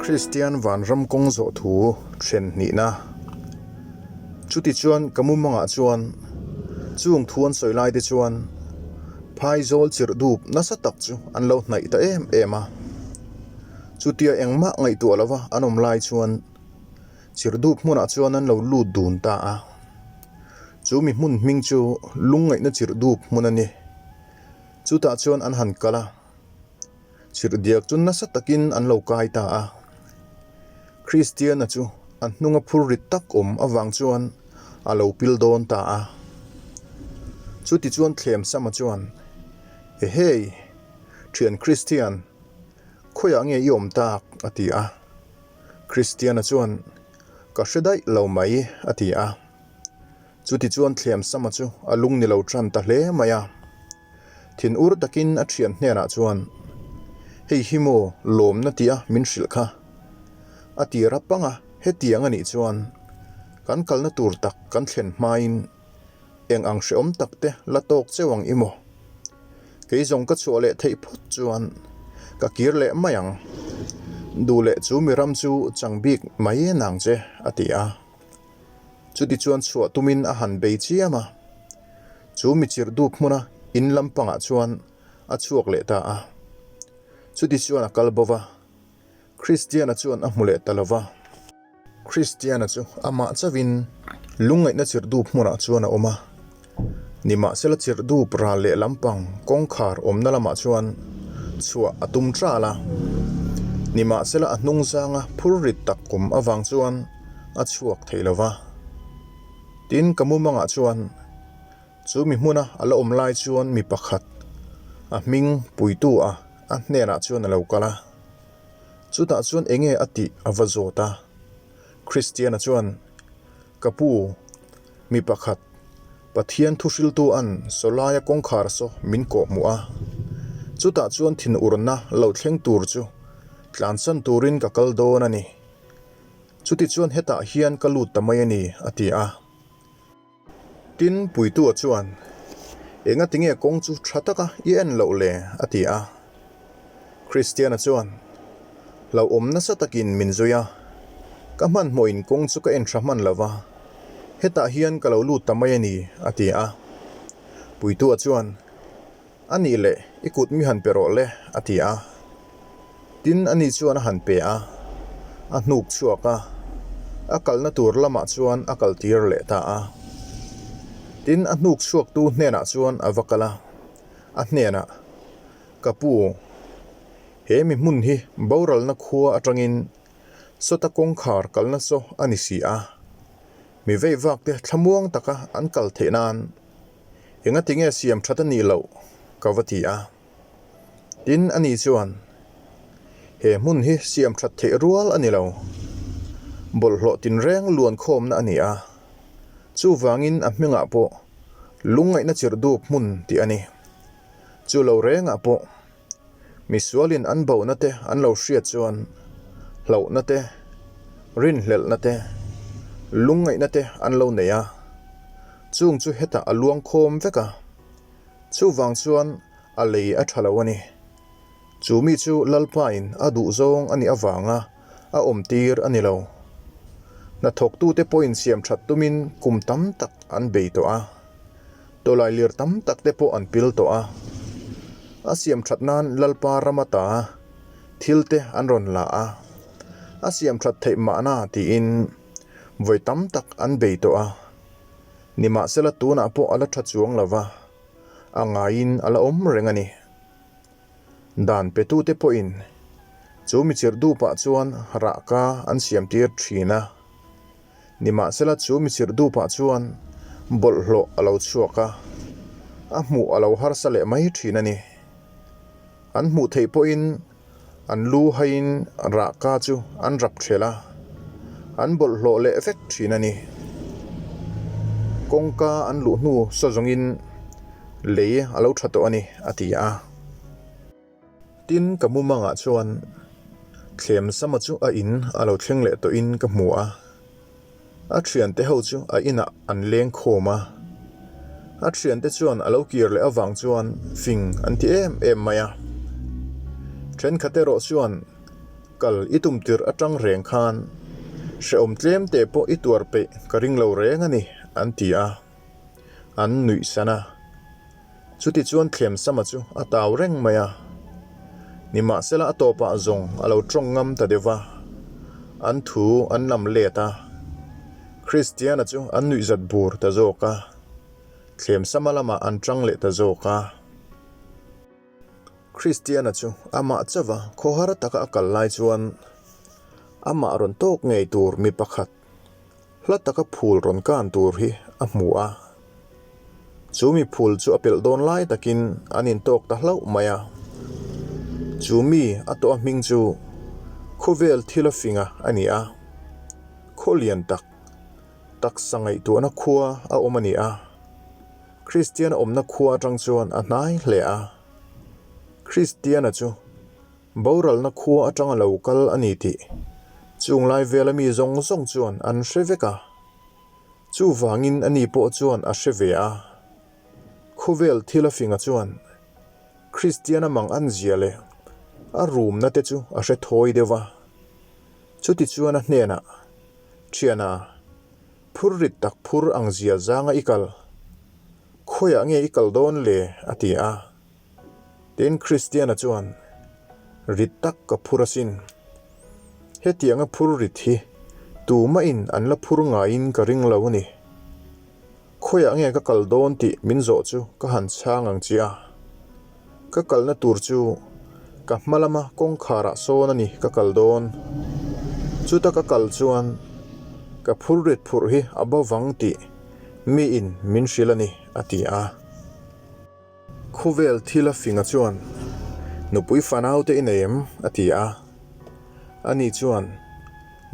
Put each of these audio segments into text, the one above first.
Kristian vanram kawng zawh thu then hnihna. Chutichuan ka mumangah chuan chung thu an sawi lai te chuan phaizawl chirh dup nasa tak chu an lo hnaih ta em em a. Chutia engmah ngaihtuah lova an awm lai chuan chirh dup hmunah chuan an lo lut dun ta a. Chu mi hmun hming chu lungngaihna chirh dup hmun a ni. Chutah chuan an han kal a. Chirhdiak chu nasa takin an lo kai ta a. Kristiana chu a hnunga phur rit tak awm avang chuan a lo pil dawn ta a. Chuti chuan Thlemsama chuan, Ehei, thian Kristian, khawiah nge i awm tak? a ti a. Kristiana chuan, Ka hre daih lo mai, a ti a. Chutichuan Thlemsama chu a lung ni lo tan ta hle mai a. Thin ur takin a thian hnenah chuan, Hei hi maw lawmna tia min hrilh kha? A ti rap ang a, hetiang a nih chuan kan kalna tur tak kan thlen hmain eng ang hrehawm tak te la tawk cheu ang i maw? Kei zawng ka chhuah leh theih phawt chuan ka kir leh mai ang. Duh leh chu mi ram chu chang bik mai nang che, a ti a. Chutichuan chhuah tumin a han bei chiam a, chu mi chirh dup hmuna in lampangah chuan a chhuak leh ta a. Chutichuan a kal bo va, Kristiana chuan a hmu leh ta lo va. Kristiana chu amah chauhin lungngaihna chirh dup hmunah chuan a awm a. Nimahsela chirh dup ral leh lampang kawngkhar awmna lamah chuan chhuah a tum tral a. Nimahsela a hnung zanga phur rit tak awm avang chuan a chhuak thei lo va. Tin, ka mumangah chuan chu mi hmuna a la awm lai chuan mi pakhat a hming puitu a a hnenah chuan a lo kal a. Chutah chuan enge a tih a va zawt a. Kristiana chuan, Ka pu, Mi pakhat, Pathian thuhriltu an sawlaia kawngkhar saw min kawh hmuh a. Chutah chuan thinurna lo thleng tur chu tlansan turin ka kal dawn a ni. Chutichuan hetah hian ka lut ta mai a ni, a ti a. Tin, Puitua chuan, Engatinge kawng chu tha taka i en loh le? a ti a. Kristiana chuan, Hlauhawm nasa takin min zui a, ka hmanhmawhin kawng chu ka en tha hman lo va, hetah hian ka lo lut ta mai a ni, a ti a. Puitua chuan, A nih leh, i kut mi han pe rawh le, a ti a. Tin, ani chuan a han pe a, a hnuk chhuak a, a kalna tur lamah chuan a kaltir leh ta a. Tin, a hnuk chhuaktu hnenah chuan a va kal a, a hnenah, Ka pu, he mi hmun hi boralna khua atangin sawta kawngkhar kalna saw a ni si a, mi veivak te thlamuang taka an kal theih nan engati nge siam that a nih loh ka va ti a. Tin, ani chuan, He hmun hi siam that theih rual a ni lo, bawlhhlawh tinreng luan khawmna a ni a, chuvangin a hmingah pawh lungngaihna chirh dup hmun tih a ni. Chu lo rengah pawh misualin an bohna te an lo hriat chuan hlauhna te, rinhlelhna te, lungngaihna te an lo nei a, chung chu hetah a luang khawm vek a, chuvang chuan a lei a tha lo a ni. Chu mi chu Lalpain a duhzawng a nih avanga a awmtir a ni lo. Hnathawktute pawhin siamthat tumin kum tam tak an bei tawh a. Tawlailir tam tak te pawh an pil tawh a, a siam that nan Lalpa rama ta thil te an rawn la a, a siam that theih mahna tiin vawi tam tak an bei tawh a, nimahsela tunah pawh a la tha chuang lo va, a ngaiin a la awm reng a ni. Dan petute pawhin chu michirh dupah chuan rahka an siamtir thin a. Nimahsela chu michirh dupah chuan bawlhhlawh a lo chhuak a, a hmuh a lo harsa leh mai thin a ni. An hmuh theih pawhin an lu haiin rahka chu an rap thelh a, an bawlhhlawh leh vek thin a ni. Kawngka an luh hnu saw zawngin lei a lo tha tawh a ni, a ti a. Tin, ka mumangah chuan thlem sama chu a in a lo thleng leh tawhin ka hmu a, a thiante ho chu a inah an leng khawm a, a thiante chuan a lo kir leh avang chuan fing an ti em em mai a. Thenkhat erawh chuan. Kal i tum tirh atang reng khan hrehawm tlem te pawh i tuar peih ka ring lo reng a ni, an ti a. An nuih san a. Chutichuan Thlemsama chu a tau reng mai a. Nimahsela a tawpah zawng a lo tawng ngam ta deuh va, an thu an lam let a. Kristiana chu an nuihzat bur ta zawk a. Thlemsama lamah an tang leh ta zawk a. Kristiana chu amah chauha khawhar taka a kal lai chuan amah rawn tawk ngei tur mi pakhat hla taka phul rawn kan tur hi a hmu a. Chu mi phul chu a pelh dawn lai takin an intawk ta hlauh mai a. Chu mi a tawh a hming chu khawvel thil a finga a ni a, khaw lian tak, taksa ngaihtuahna khua a awm a ni a. Kristiana awmna khua atang chuan a hnai hle a. Kristiana chu boralna khua atanga lo kal a ni tih chung lai vela mi zawng zawng chuan an hre vek a. Chuvangin ani pawh chuan a hre ve a. Khawvel thil a finga chuan Kristiana mang an zia leh a rumna te chu a hre thawi deuh va. Chutichuan a hnenah, Thiana, Phur rit tak phur ang zia zanga i kal. Khawiah nge i kal dawn le? a ti a. Tin, Kristiana chuan, Rit tak ka phur asin. Hetianga phur rit hi tumahin an la phur ngaiin ka ring lo a ni. Khawiah nge ka kal dawn tih min zawh chu ka han chhang ang che a. Ka kalna tur chu ka hma lama kawngkharah sawn a ni ka kal dawn. Chuta ka kal chuan ka phur rit phurh hi a bo vang tih miin min hrilh a ni, a ti a. Khawvel thil a finga chuan, Nupui fanau te i nei em? a ti a. Ani chuan,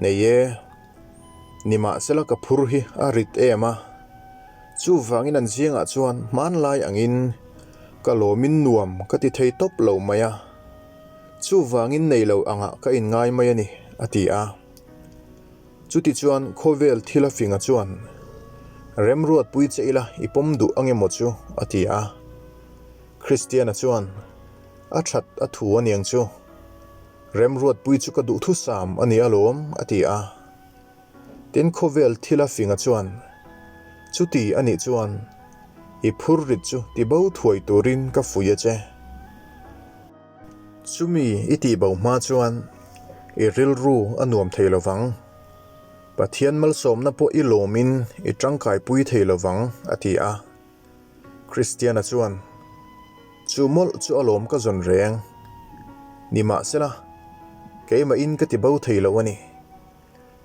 Nei e. Nimahsela ka phur hi a rit em a. Chuvangin an zingah chuan hmanlai angin ka lawmin nuam ka ti thei tawp lo mai a. Chuvangin nei lo angah ka inngai mai a ni, a ti a. Chutichuan khawvel thil a finga chuan, Remruatpui che ila i pawm duh ange maw chu? a ti a. Kristiana chuan, A that a thu aniang chu. Remruatpui chu ka duhthusam a ni alawm, a ti a. Tin khawvel thil a finga chuan, Chuti a nih chuan i phur rit chu ti bo thuai turin ka fui a che. Chumi i tih bo hma chuan i rilru a nuam thei lo vang. Pathian malsawmna pawh i lawmin i tangkaipui thei lo vang, a ti a. Kristiana chuan, Chu mawlh chu alawm ka zawn reng. Nimahsela, keimahin ka ti bo thei lo a ni.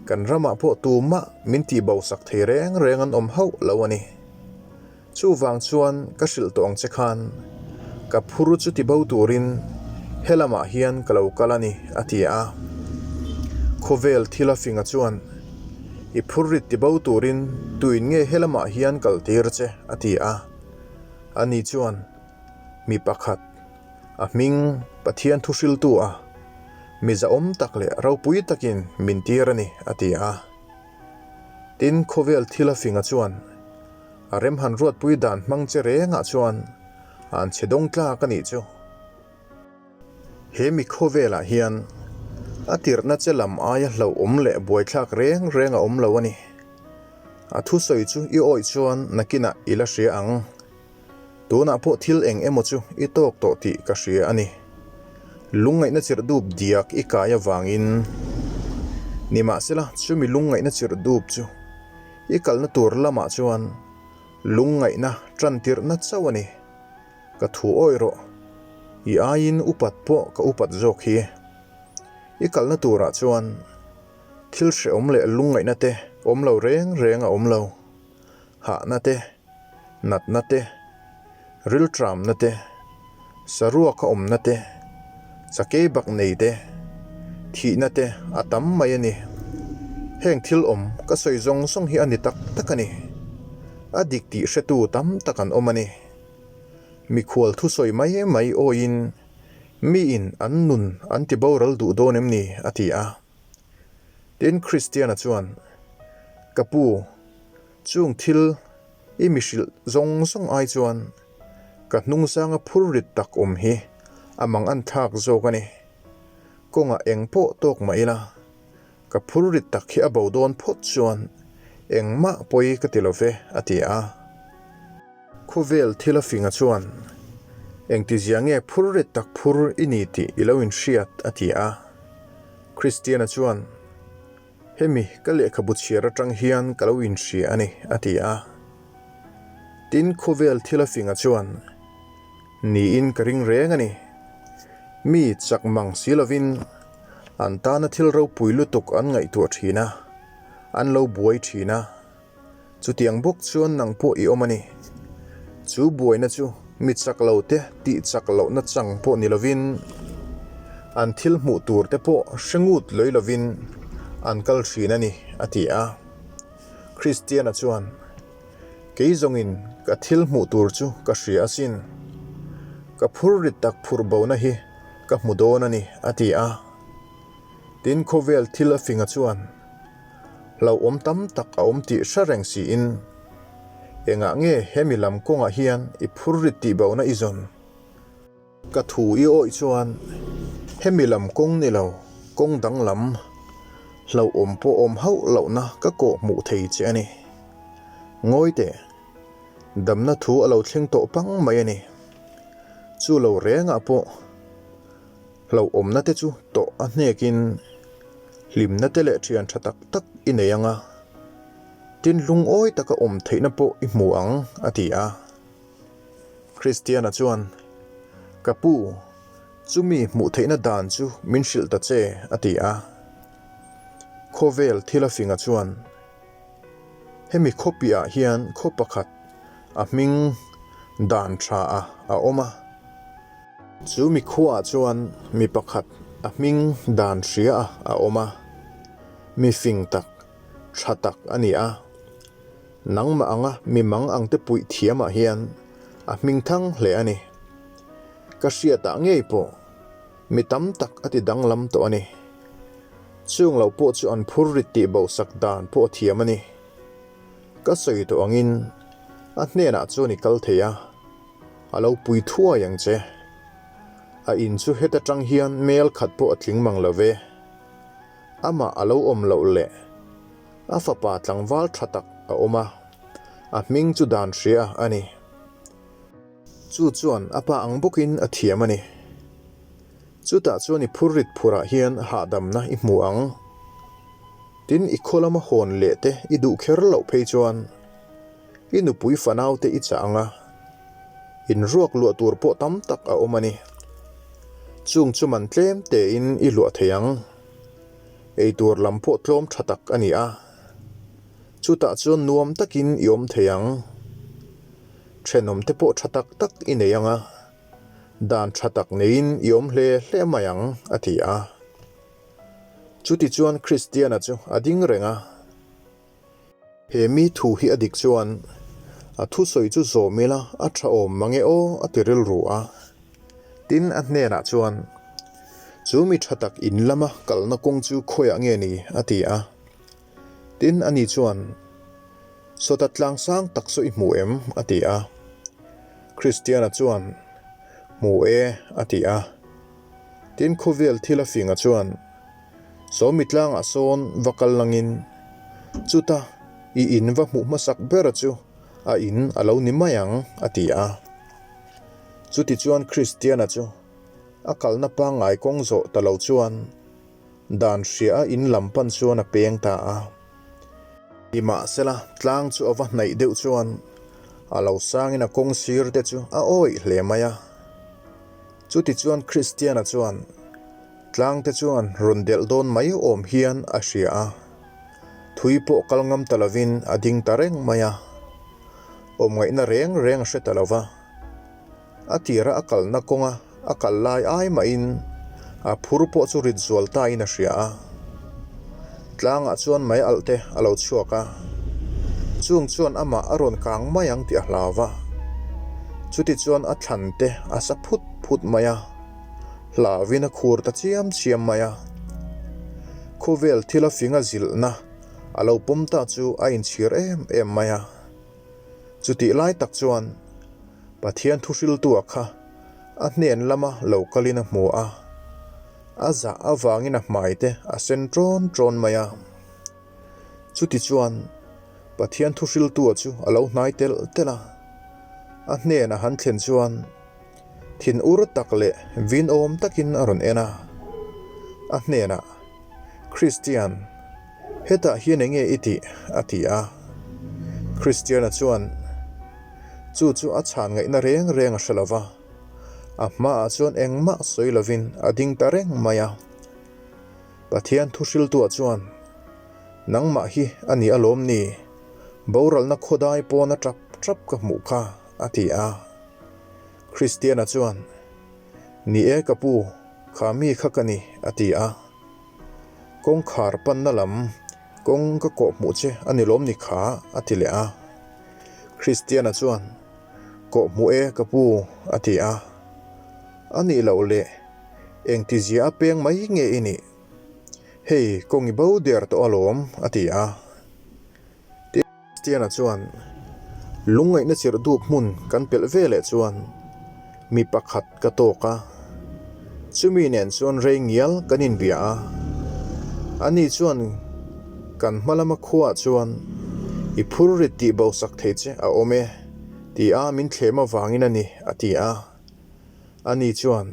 Kan ramah pawh tumah min tih bo sak thei reng reng an awm hauh lo a ni. Chuvang chuan ka hrilh tawh ang che khan, ka phur chu ti bo turin helamah hian ka lo kal a ni, a ti a. Khawvel thil a finga chuan, I phur rit ti bo turin tuin nge helamah hian kal tir che? a ti a. Ani chuan, Mi pakhat, a hming Pathian thuhriltu a, mi zahawm tak leh ropui takin min tir a ni, a ti a. Tin, khawvel thil a finga chuan, a remhan ruatpui dan hmang che rengah chuan an chhe dawng tlak a nih chu. He mi khawvelah hian a tirhna che lam aia hlauhawm leh buaithlak reng reng a awm lo a ni. A thusawi chu i awih chuan nakinah i la hria ang. Tunah pawh thil eng emaw chu i tawk tawh tih ka hria a ni. Lungngaihna chirh dup diak i kai avangin. Nimahsela chumi lungngaihna chirh dup chu i kalna tur lamah chuan lungngaihna tantirhna chauh a ni. Ka thu awih rawh. I aiin upat pawh ka upat zawk hi. I kalna turah chuan thil hrehawm leh lungngaihna te awm lo reng reng a awm lo. Hahna te, natna te, rilṭamna te, saruaka awmna te, chakei bak nei te, thihna te a tam mai a ni. Heng thil awm ka sawi zawng zawng hi a ni tak tak a ni. A dik tih hretu tam tak an awm a ni. Mikhual thusawi mai mai awiin miin an nun an ti boral duh dawn em ni? a ti a. Tin, Kristiana chuan, Ka pu, chung thil i mi hrilh zawng zawng ai chuan ka hnungzanga phur rit tak awm hi a mang an thlak zawk a ni. Kawngah eng pawh tawk mah ila, ka phur rit tak hi a bo dawn phawt chuan engmah pawi ka ti lo ve, a ti a. Khawvel thil a finga chuan, Engtizia nge phur rit tak phur i ni tih i lo inhriat, a ti a. Kristiana chuan, Hemi ka lehkhabu chhiar atang hian ka lo inhria a ni, a ti a. Tin, khawvel thil a finga chuan, Niin ka ring reng a ni. Mi chak mang si lovin an tana thil ropui lutuk an ngaihtuah thin a, an lo buai thin a. Chutiang bawk chuan nang pawh i awm a ni. Chu buaina chu mi chak lo te tih chak lohna chang pawh ni lovin, an thil hmuh tur te pawh hre ngut lawih lovin an kal thin a ni, a ti a. Kristiana chuan, Kei zawngin ka thil hmuh tur chu ka hria asin. Ka phur rit tak phurh bona hi ka hmu dawn a ni, a ti a. Tin, khawvel thil a finga chuan, Hlauhawm tam tak a awm tih hre reng siin, engah nge hemi lam kawngah hian i phur rit tih bona i zawn? Ka thu i awih chuan hemi lam kawng ni lo, kawng dang lam hlauhawm pawh awm hauh lohna ka kawh hmuh thei che a ni. Ngawi teh, damna thu a lo thleng tawh pang mai a ni. Chu lo rengah pawh Hlauhawmna te chu tawh a hnekin hlimna te leh thian tha tak tak i nei ang a, tin lungawi taka awm theihna pawh i hmu ang, a ti a. Kristiana chuan, Ka pu, chumi hmuh theihna dan chu min hrilh ta che, a ti a. Khawvel thil a finga chuan, Hemi khawpiah hian khaw pakhat a hming dan tha a a awm a. Chu mi khuaah chuan mi pakhat a hming dan hria a a awm a, mi fing tak, tha tak a ni a. Nangmah anga mi mang ang te puih thiamah hian a hming thang hle a ni. Ka hriatah ngei pawh mi tam tak a ti danglam tawh a ni. Chung lo pawh chu an phur rit tih bosak dan pawh a thiam a ni. Ka sawi tawh angin a hnenah chuan i kal thei a. A lo pui thuai ang che. A in chu heta tang hian mel khat pawh a tling mang lo ve. Amah a lo awm loh leh a fapa tlangval tha tak a awm a, a hming chu dan hria a ni. Chu chuan a pa ang bawkin a thiam a ni. Chutah chuan i phur rit phurah hian hahdamna i hmu ang. Tin, i khaw lama hawn leh te i duh kher loh phei chuan I nupui fanaute i chah ang a, inruak luah tur pawh tam tak a awm a ni. Chung chu man tlem tein i luah thei ang. Eitur lam pawh tlawm tha tak a ni a, chutah chuan nuam takin i awm thei ang. Thenawmte pawh tha tak tak i nei ang a, dan tha tak neiin i awm hle hle mai ang, a ti a. Chutichuan Kristiana chu a ding reng a. He mi thu hi a dik chuan a thusawi chu zawm ila a tha awm mange aw a ti rilru a. Tin a hnenah chuan, Chu mi tha tak in lama kalna kawng chu khawiah nge ni? a ti a. Tin ani chuan, Sawta tlang sang tak saw i hmu em? a ti a. Kristiana chuan, Hmu e, a ti a. Tin khawvel thil a finga chuan, Sawmi tlangah sawn va kal langin chuta i in va hmuh hmasak bera chu a in a lo ni mai ang, a ti a. Chutichuan Kristiana chu a kalna pangngai kawng zawh ta lo chuan dan hria a in lam pan chuan a peng ta a. Nimahsela tlang chu a va hnaih deuh chuan a lo sangin a kawng sir te chu a awih hle mai a. Chutichuan Kristiana chuan Tlangte chuan rawn delh dawn mai awm hian a hria a, thui pawh kal ngam ta lovin a ding ta reng mai a, awmngaihna reng reng a hre ta lo va. A tira a kalna kawnga a kal lai ai mahin a phur pawh chu rit zual tain a hria a. Tlangah chuan mei alh te a lo chhuak a, chung chuan amah a rawn kang mai ang tih a hlau va. Chutichuan a thlan te a sa phut phut mai a. Hlauhin a khur ta chiam chiam mai a. Khawvel thil a fing a zilhna a lo pawm ta chu a inchhir em em mai a. Chutih lai tak chuan Pathian thuhriltua kha a hnen lama lo kalin a hmu a. A zah avangin a hmai te a sen ṭawn ṭawn mai a. Chutichuan, Pathian thuhriltua chu a lo hnai telh telh a. A hnenah han thlen chuan thinur tak leh vinawm takin a rawn en a. A hnenah, Kristian, hetah hian eng nge i tih? a ti a. Kristiana chuan chu chu a chhan ngaihna reng reng a hre lo va. A hmaah chuan engmah sawi lovin a ding ta reng mai a. Pathian thuhriltuah chuan, Nangmah hi a ni alawm ni, boralna khawdai pawna tap tap ka hmuh kha, a ti a. Kristiana chuan, Ni e ka pu, kha mi kha ka ni, a ti a. Kawngkhar panna lam kawng ka kawh hmuh che a ni lawm ni kha, a ti leh a. Kristiana chuan, Kawh hmuh e ka pu, a ti a. A nih loh leh Engtizia a peng mai nge i nih? Hei, kawng i bo der tawh alawm, a ti a. Tiana chuan, Lungngaihna chirh dup hmun kan pelh ve leh chuan mi pakhat ka tawk a. Chumi nen chuan rei ngial kan inbia a. Ani chuan kan hma lama khuaah chuan i phur rit tih bo sak thei che a awm e, ti a min thlem avangin a ni, a ti a. Ani chuan,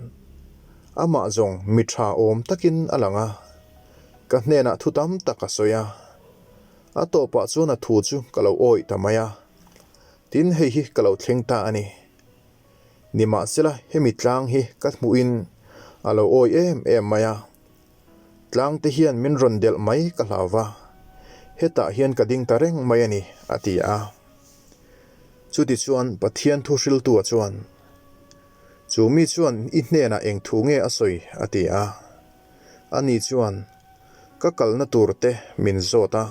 Amah zawng mi tha awm takin a lang a, ka hnenah thu tam tak a sawi a. A tawpah chuan a thu chu ka lo awih ta mai a, tin hei hi ka lo thleng ta a ni. Nimahsela hemi tlang hi ka hmuhin a lo awih em em mai a, tlang te hian min rawn delh mai ka hlau va, hetah hian ka ding ta reng mai a ni, a ti a. Chutichuan Pathian thu hriltua chuan, Chu mi chuan i hnenah eng thu nge a sawi? a ti a. Ani chuan, Ka kalna tur te min zawt a.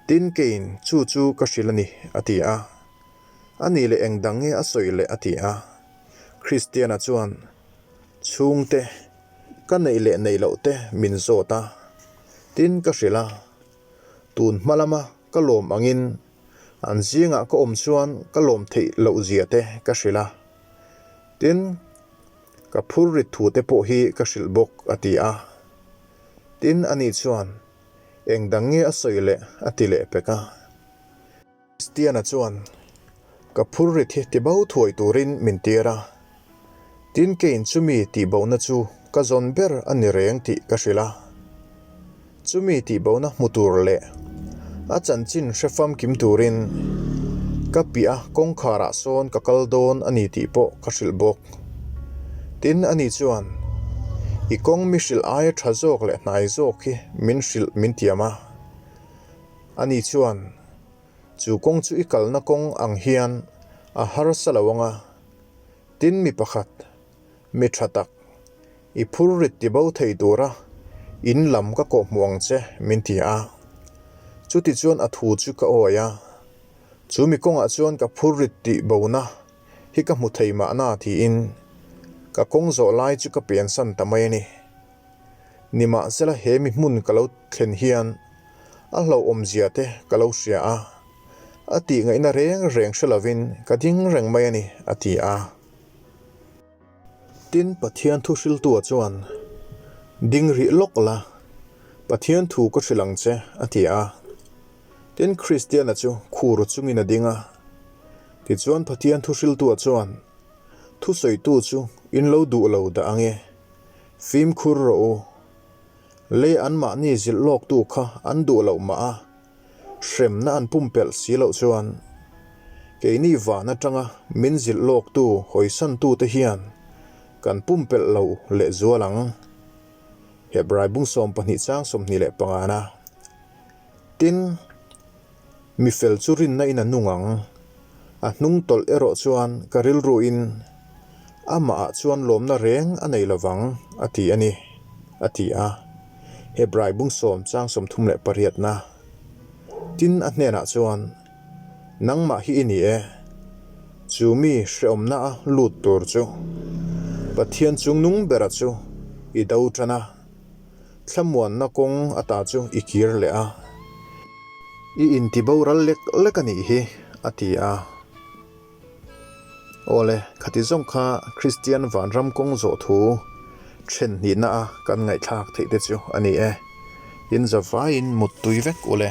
Tin keiin chu chu ka hrilh a ni, a ti a. Ani leh eng dang nge a sawi leh? a ti a. Kristiana chuan, Chhungte, ka neih leh neih loh te min zawt a. Tin ka hrilh a. Tun hma lama ka lawm angin An zingah ka awm chuan ka lawm theih loh zia te ka hrilh a, tin, ka phur rit thu te pawh hi ka hrilh bawk a ti a. Tin, ani chuan, Eng dang nge a sawi leh? a ti leh pek a. Kristiana chuan, Ka phur rit hi ti bo thuai turin min tir a, tin keiin chumi tihbohna chu ka zawn ber a ni reng tih ka hrilh a. Chumi tihbohna hmu tur leh a chanchin hre famkim turin ka piah a kawngkharah sawn ka kal dawn a ni tih pawh ka hrilh bawk. Tin, ani chuan, I kawng mi hrilh aia tha zawk leh hnai zawk hi min hrilh min tiam a. Ani chuan, Chu kawng chu i kalna kawng ang hian a harsa lo ang a. Tin, mi pakhat, mi tha tak, I phur rit ti bo thei tura in lam ka kawh hmuh ang che, min ti a. Chuti chuan a thu chu ka awi a. Chu mi kawngah chuan ka phur rit tih bona hi ka hmu thei mahna tiin ka kawng zawh lai chu ka pensan ta mai a ni. Nimahsela he mi hmun ka lo thlen hian a hlauhawmzia te ka lo hria a, a tih ngaihna reng reng hre lovin ka ding reng mai a ni, a ti a. Tin, Pathian thu hriltua chuan, Ding rih lawk la, Pathian thu ka hrilh ang che, a ti a. Tin, Kristiana chu khur chungin a ding a. Tichuan Pathian thu hriltua chuan, Thusawitu chu in lo duh lo dah ang e, fimkhur rawh u. Lei anmahni zilh lawktu kha an duh loh mah a, Hremna an pumpelh si loh chuan keini van atanga min zilh lawktu hawisantute hian kan pumpelh lo lehzual ang. Hebrai bung 12 chang 25 na. Tin, mi fel chu rinna in a nung ang. A hnung tawlh erawh chuan ka rilruin amahah chuan lawmna reng a nei lovang a ti a ni, a ti a. Hebrai bung sawm chang 38 na. Tin a hnenah chuan, Nangmah hi i ni e, chu mi hrehawmna a lut tur chu Pathian chungnung bera chu i do tan a, thlamuanna kawng ata chu i kir leh a, i intiboral lek lek a nih hi, a ti a. Awle, khati zawng kha Kristian vanram kawng zawh thu Then hnihna a kan ngaihthlak theih te chu a ni e. In zavaiin muttui vek ule.